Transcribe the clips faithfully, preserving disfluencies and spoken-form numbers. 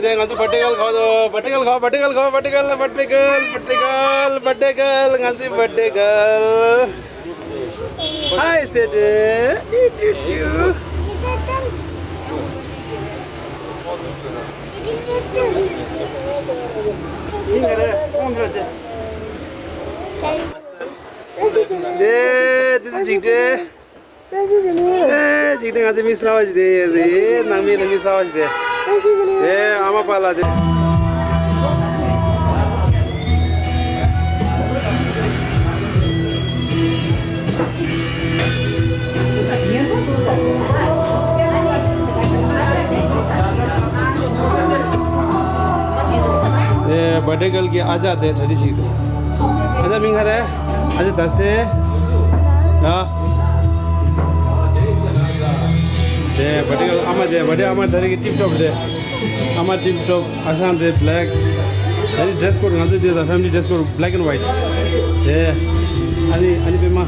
དེ་ང་ཚོ་བར་ཐི་ཀལ་ག་བ་དོ། བར་ཐི་ཀལ་ག་བ། བར་ཐི་ཀལ་ག་བ། བར་ཐི་ཀལ། བར་ཐི་ཀལ། བར་ཐི་ཀལ། བར་ཐི་ཀལ། ང་ཚོའི་བར་ཐི་ཀལ། Hi, Sede. Do, do, do. དེ་དེ་ཚོ་འཇིགས་བྲལ། ཨེ། འཇིགས་བྲལ་ང་ཚོའི་མི་གསར་བ་ཞིག་དེ་རེད། ནང་མི་ལ་མི་གསར་བ་ཞིག་དེ། དེ་ཨ་མ་པཱ་ལགས་དེ། དེ་བར་ཐི་ཀལ་གྱི་ཨ་ཅག་དེ་གྲ་སྒྲིག་བྱེད་ཀྱི་འདུག་ཨ་ཅག་མིང་ག་རེ། ཨ་ཅག་ད་སེ། ཡ། དེ་བར་ཐི་ཀལ་ཨ་མ་དེ། བར་ཐི་ཀལ་ཨ་མ་ད་རེས་ཀྱི་ཊིབ་ཊོབ་རེད། ཨ་མ་ཊིབ་ཊོབ། ཨ་ཞང་དེ་བྷེ་ལེག། ད་རེས་ཌི་རེ་སི་ཀོཌ་ང་ཚོའི་དེ་དང་ཕེ་མི་ལི་ཌི་རེ་སི་ཀོཌ་བྷེ་ལེག་ཨེན་ཝའི་ཊི། དེ་ཨ་ནི་ཨ་ནི་པད་མ།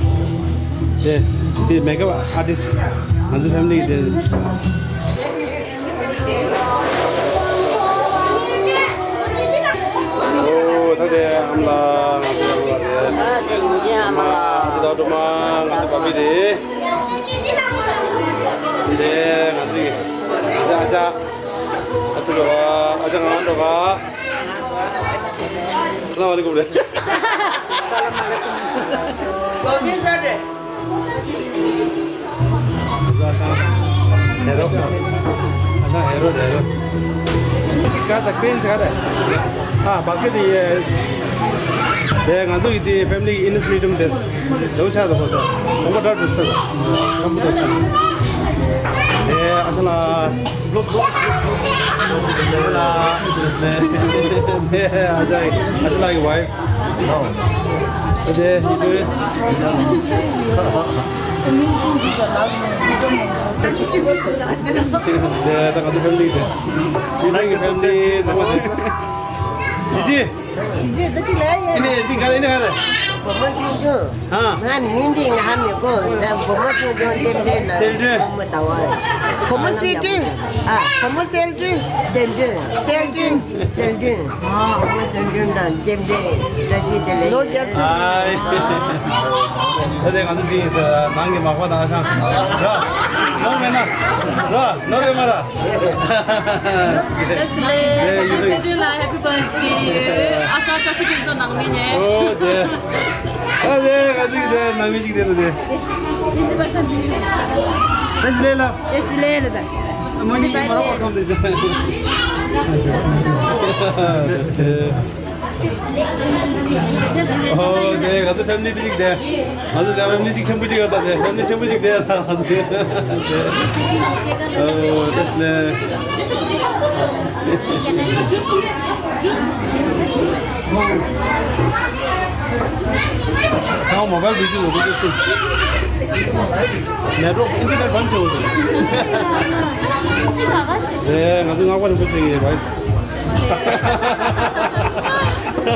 དེ་དེ་མེག་ཨབ་ཨར་ཊིསི་ཊི། ང་ཚོའི་ཕེ་མི་ལི་གི་དེ། ཨོ། ད་དེ་ཨ་མ་ལགས། ང་ཚོའི་ཨ་མ་ལགས་རེད། ཨ། དེ་ཡིན་གྱི་ཨ་མ་ལགས། ཨ་ཅག་ད་སྒྲོལ་མ། ང་ཚོའི་བ་བི་རེད། དེ་ང་ཚོའི་ཨ་ཅག་ཨ་ཅག་ཨ་ཅག་ག་བ། ཨ་ཅག་ང་འགྲོ་ག་སལམ་ཨ་ལེ་ཀུམ་རེད། ཨ་ཞང་ཧེ་རོ། ཨ་ཞང་ཧེ་རོ་ཧེ་རོ། ཀ་ས་ཀྲིན་ཆ་རེད། ཨ་བ་སི་ཀེ་ཊི་ཡེ། དེ་ང་ཚོ་ཡི་དེ་ཕེ་མི་ལི་ཨིན་ནི་སི་ཕི་རི་ཌམ་དེ། དེ་བོ་ཆགས་སོང་ཁོ་ཐག་ཁམ་བུ་ཊར་དུ་ས་ཁམ་བུ་ཊར་ས། དེ་ཨ་ཞང་ལགས། དེ་ཨ་ཞང་ཨ་ཞང་ལགས་ཀྱི་ཝའི་ཕི། དེ་དེ་ད་ང་ཚོ་ཕེ་མི་ལི་དེ། ཕེ་མི་ལི་གི་ཕེ་མི་ལི་ཚང་མ་དེ། ཇི་ཇི། ཇི་ཇི་ད་ཅིག་ལ་ཡ། ཨ་ནི་ཅིག་ག་རེ། ཨ་ནི་ག་རེ། བུ་མོ་ཆུང་ཆུང་། ཨ། ང་མིང་འདི་ང་ཧ་མི་གོ་ད་བུ་མོ་ཆུང་ཆུང་ལྟེམ་ལྟེམ་ན། གསལ་སྒྲོན། བུ་མོ་ཟླ་བ། བུ་མོ་གསལ་སྒྲོན། ཨ། བུ་མོ་གསལ་སྒྲོན་ལྟེམ་སྒྲོན། གསལ་སྒྲོན་ལྟེམ་སྒྲོན། ཨ། བུ་མོ་གསལ་སྒྲོན་དང་ལྟེམ་སྒྲོན། བཀྲ་ཤིས་བདེ་ལེགས། ལོ་བརྒྱ་ཚུན། ཨའི། ད་དེ་ང་ཚོ་འདི་ཡིན་ས། ནང་གི་མག་པ་དང་ཨ་ཞང་ར། ནོར་མེད་ན་ར། ནོར་ཡོད་མ་ར། བཀྲ་ཤིས་བདེ་ལེགས། ད་ལྟ་སེ་ཇུ་ལ་ཧེ་པི་བར་སི་ཌེ་ཡོད། ཨ་ཞང་བཀྲ་ཤིས་ཕུན་ཚོགས་ནང་མི་ནས། ཨོ་དེ། ཨ་དེ་ང་ཚོ་གི་དེ་ནང་མི་ཞིག་དེ་ལ་དེ། བཀྲ་ཤིས་བདེ་ལེགས་ལ། བཀྲ་ཤིས་བདེ་ལེགས་ལ་ད། ཨ་མ་གཉིས་ཀྱི་མ་ར་བ་ཁམས་དེ་ཅང་། ཨོ་དེ་ང་ཚོ་ཕེ་མི་ལི་པི་ཅིག་དེ། ང་ཚོ་ལ་ཕེ་མི་ལི་གཅིག་ཆེན་པོ་གཅིག་ཡོད་ད། དེ་ཕེ་མི་ལི་ཆེན་པོ་གཅིག་དེ་ལ་ང་ཚོ། ཨོ་བཀྲ་ཤིས་བདེ་ལེགས། ཚང་མ་མོ་བལ་བི་ཛི་ལོ་གོ་ཚོད་སུ། ནེཊ་ཝརཀ་ཨིན་ཊར་ནེཊ་བན་བྱེད་འོ་ཚོད། དེ་ང་ཚོ་སྔགས་པ་རིན་པོ་ཆེ་ཡིན་བ།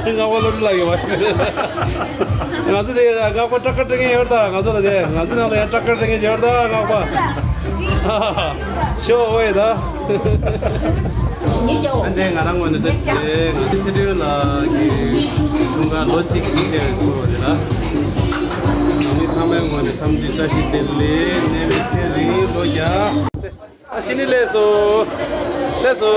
སྔགས་པ་བློ་གྲོས་ལགས་ཡོད་པ། ང་ཚོ་དེ་སྔགས་པ་ཊྲག་ཀར་སྤྲད་མཁན་ཡོད་ད། ང་ཚོ་ལ་དེ་ང་ཚོ་ནང་ལ་ཡང་ཊྲག་ཀར་སྤྲད་མཁན་ཡོད་ད་སྔགས་པ། ཤོ་འོ་ཡ་ད། ཨ་ནི་ང་རང་ངོས་ནས་བཀྲ་ཤིས་བདེ་ལེགས། ང་ཚོ་སེ་ཏྲེ་ལགས་ཀྱི་འཁྲུངས་སྐར་ལོ་གཅིག་གི་དེ་འཁོར་བ་དེ་ལ། ང་ཚོ་ཚང་མའི་ངོས་ནས་འཚམས་འདྲི་བཀྲ་ཤིས་བདེ་ལེགས། གནས་མི་ཚེ་རིང་ལོ་བརྒྱ། ཨ་ཤི་ནི་ལེགས་སོ། ལེགས་སོ།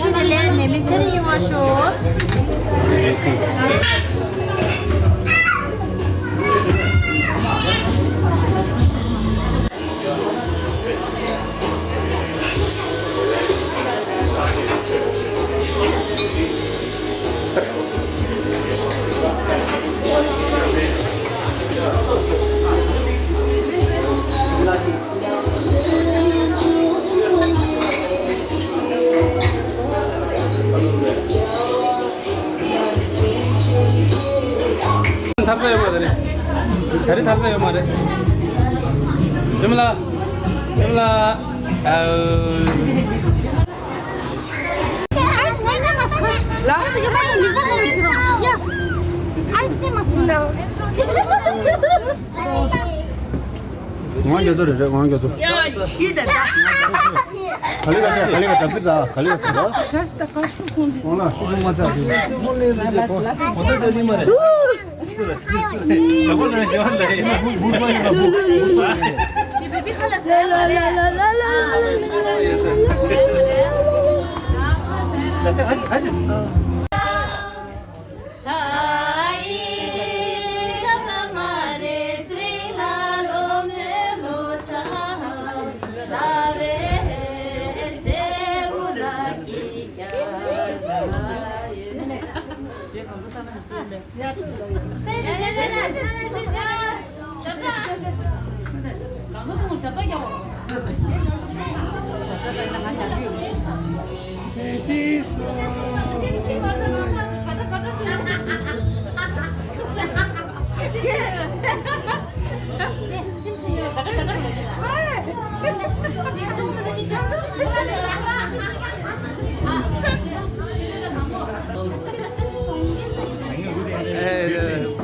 ཤི་དེ་ལས་ནད་མེད་ཚེ་རིང་ཡོང་བ་ཤོག་ཐར་ས་ཡོད་མ་རེད། ག་རེ་ཐར་ས་ཡོད་མ་རེད། རིམ་ལ། རིམ་ལ། ཨའོ། ང་རྒྱ་མཚོ་རེད་རེད། ང་རྒྱ་མཚོ། ཡ་ཤི་ད་ད། ག་ལེ་ག་ཚ། ག་ལེ་ག་ཚ། ག་ལེ་ག་ཚ། ཤ་ཤི་ད་ག་ཤི་ཁོང་། འོ་ན་ཤི་ཁོང་མ་ཚ།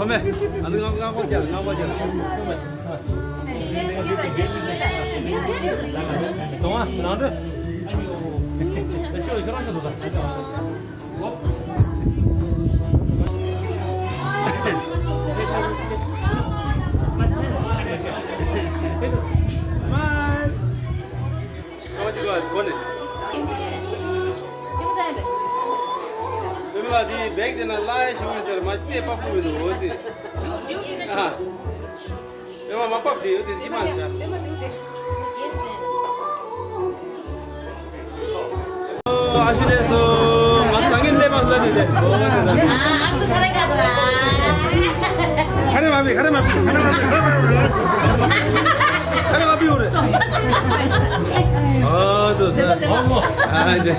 ཁོ་མེ། ང་ཚོ་ང་ང་པ་རྒྱལ། ང་པ་རྒྱལ། Smile. ཁ་བ་ཅིག་གོ་ནས། བུ་མོ་ལ་དེའི་བེག་དེ་ན་ལ་ཡ་ཞིག་ཡོད་ཟེར། མ་ཅེས་པ་པོ་མི་འདུག་འོ་ཙི། ཨ། བུ་མོ་མ་པབ་དེ་ཡོད་དེ་དེ་མ་བྱ། ཨ་ཤུ་ལེ་སོ། ང་ཚོ་ད་ངན་ལེ་པ་སོ་དེ་དེ། འོ་དེ་ད། ཨ་སུ་ཁ་ར་ག་དོ་ཨ། ཁ་རེ་མ་བི་ཁ་རེ་མ་བི་ཁ་རེ་མ་བི་ཁ་རེ་མ་བི། ཁ་རེ་མ་བི་འོ་རེ། ཨ་དོ་ས། ཨ་དེ།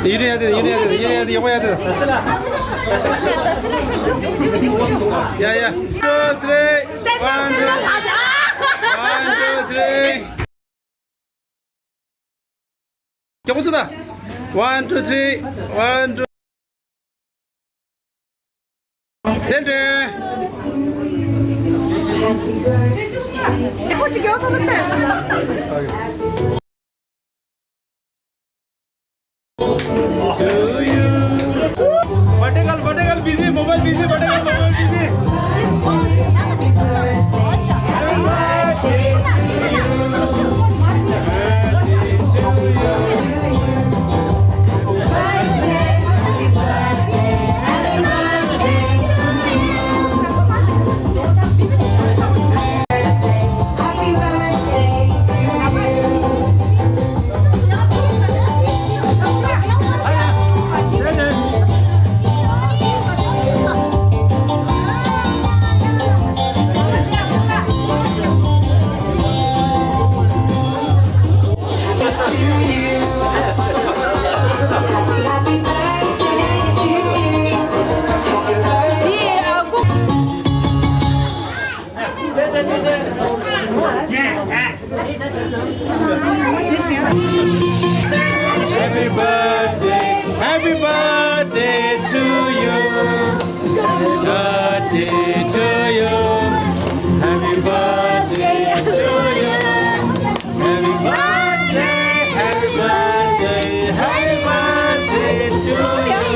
ཡུན་རིང་ཡ་དེ། ཡུན་རིང་ཡ་དེ། ཡུན་རིང་ཡ་དེ། ཡོག་ཡ་དེ། ཡ་ཡ། Two, three. One, two, one, two, three. ཀྱོག་པོ་ཚུ་ད། One, two, three. One, two. Center. Buttercup, Buttercup busy, mobile busy, Buttercup mobile busy. Happy birthday, happy birthday to you. Happy birthday to you. Happy birthday to you. Happy birthday, happy birthday, happy birthday to you.